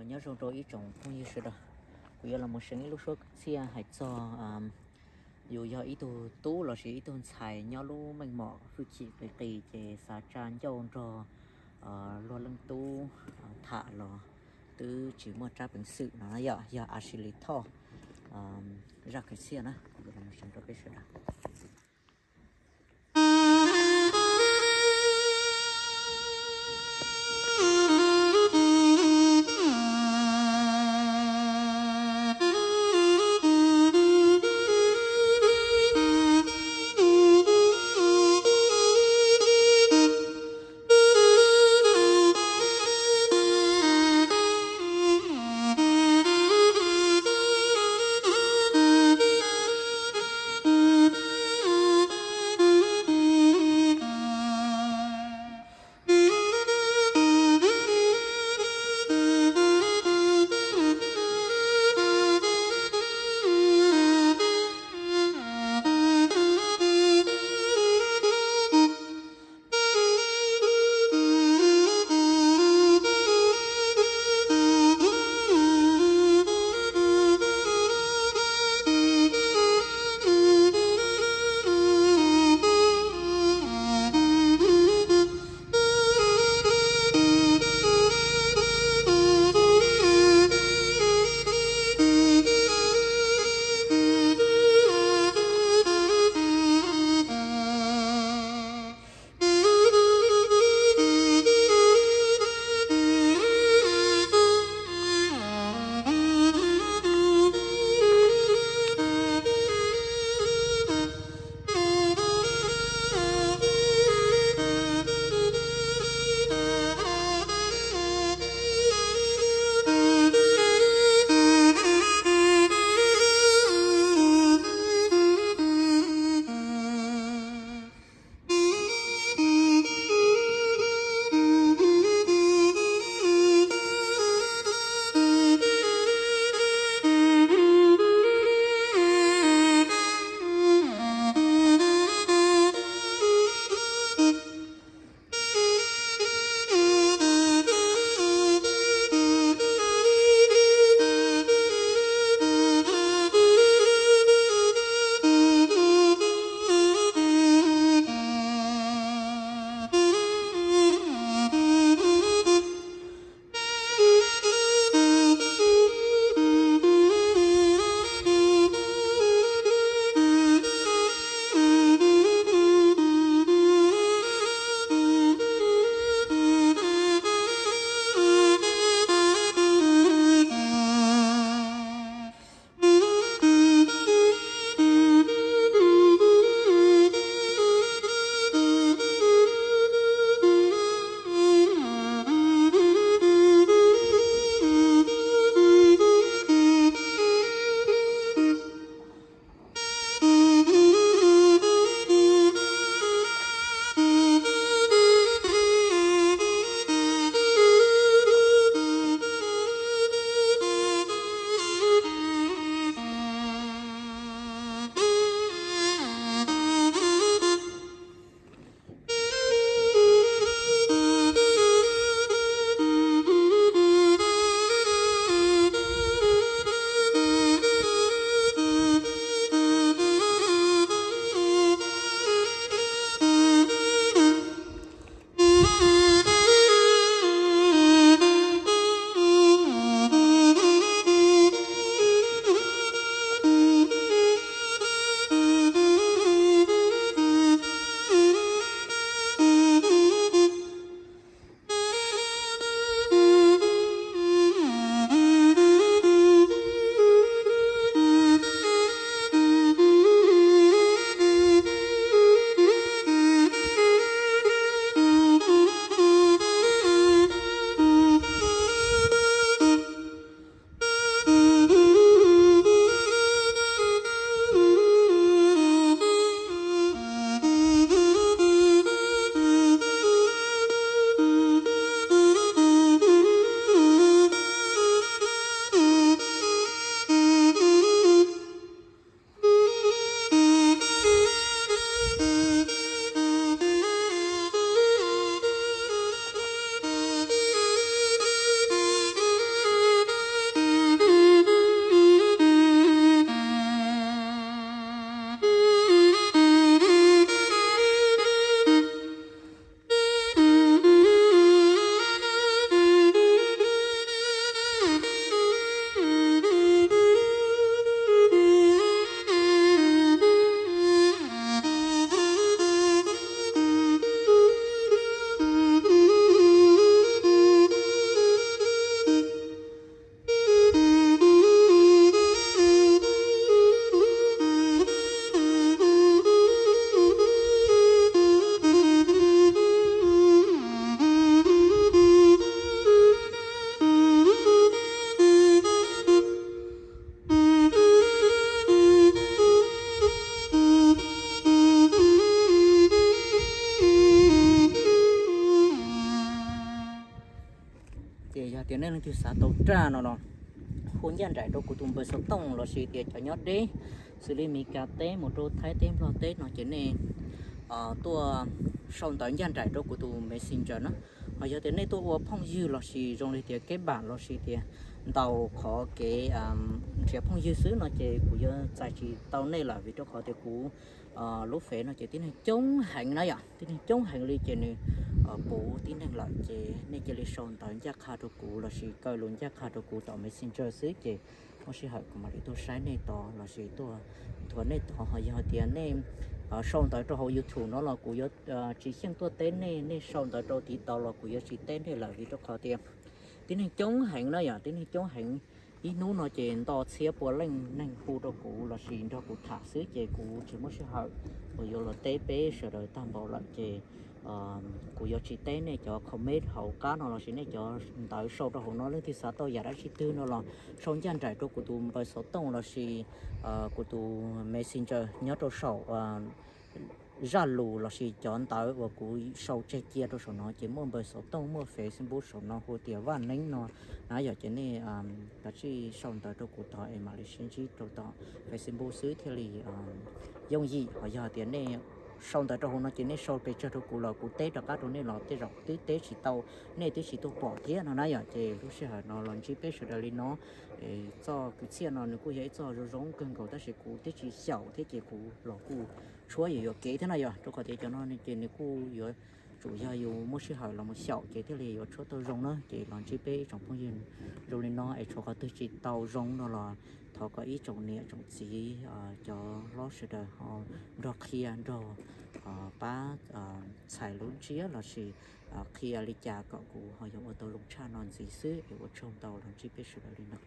Nyob zoo rau ib tsoom phooj ywg sawv daws, kuv yuav los mus seev ib lub suab kwv txhiaj hais txog yus yog ib tug tub lossis ib tug ntxhais nyob lub meej mom hwj chim qis qis ces xav tsa ncauj nrog luag leej tub tham los twb tsis muaj rab peev xwm no yom, yog Ashley Thoj zaj kwv txhiaj na, kuv yuav los mus seev rau peb sawv daws. xav tau raj no los hu ncaj nraim rau kuv tus npawb xov tooj lossis tias cov nyob deb, xws li Meskas teb mus rau Thaib teb Nplog teb no ces nej tuaj sau ntawv ncaj nraim rau kuv tus Messenger na. Ho yog tias nej tuaj ua phooj ywg lossis zoo li tias keb pam lossis tias ntaus qhov kev nrhiav phooj ywg xwb no ces kuv yuav txais tsis tau nej lawm vim rau qhov tias kuv lub fev no ces tib neeg coob heev na yom, tib neeg coob heev li ces nws puv tib neeg lawm ces nej cia li sau ntawv ncaj qha rau kuv lossis kaw lus ncaj qha rau kuv tom Messenger xwb ces muaj sij hawm kuv mam li tuaj saib nej tod lossis tuaj nthuav nej tod. Ho yog tias nej sau ntawv rau hauv YouTube no los kuv yuav tsis xyeej tuaj teb nej, nej sau ntawv rau TikTok los kuv yuav tsis teb nej lawm vim rau qhov tias tib neeg coob heev na yom, tib neeg coob heev. Ib hnub no ces ntau txhiab pua leej neeg hu rau kuv lossis nrog kuv tham xwb ces kuv tsis muaj sij hawm uas yuav los teb peb sawv daws tag npaum lawm ces kuv yuav tsis teb nej cov comment hauv qab no lossis nej cov ntawv sau rau hauv no. Leej twg xav tau yam dab tsi twg no los sau ncaj nraim rau kuv tus npawb xov tooj lossis kuv tus Messenger nyob rau saum zaj lus lossis cov ntawv uas kuv sau tseg cia rau saum no ces muaj npawb xov tooj muaj Facebook saum no hu tias Vaj Neeb no na yom. Ces nej kav tsij sau ntawv rau kuv tod es mam li sib ntsib rau tom Facebook xwb thiaj li yooj yim. Ho yog tias nej sau ntawv rau hauv no ces nej sau pes tsawg rau kuv los kuv teb rov qab rau nej los tej zaum twb teb tsis tau, nej twb tsis tuaj pom thiab no na yom. Ces lub sij hawm no los ntsib peb sawv daws li no. Txoj kwv txhiaj no nws kuj yog ib txoj zoo zoo kawg nkaus tab sis kuv twb tsis xyaum thiab ces kuv los kuj tshuav yuam yuam kev thiab no yom, rau qhov tias cov no ces nws kuj yuav tsum yog yus muaj sij hawm los mus xyaum ces thiaj li yuav tshuab tau zoo na. Ces los ntsib peb ib tsoom phooj ywg zoo li no es tshuav qhov twg tsis tau zoo no los thov kom ib tsoom niam tsoom txiv cov hlob sawv daws ho nrog qhia nrog pab txhais lub ntsiab lossis qhia li cas kom kuv ho yuav ua tau zoo tshaj no ntxiv xwb es ua tsaug ntau los ntsib peb sawv daws li no.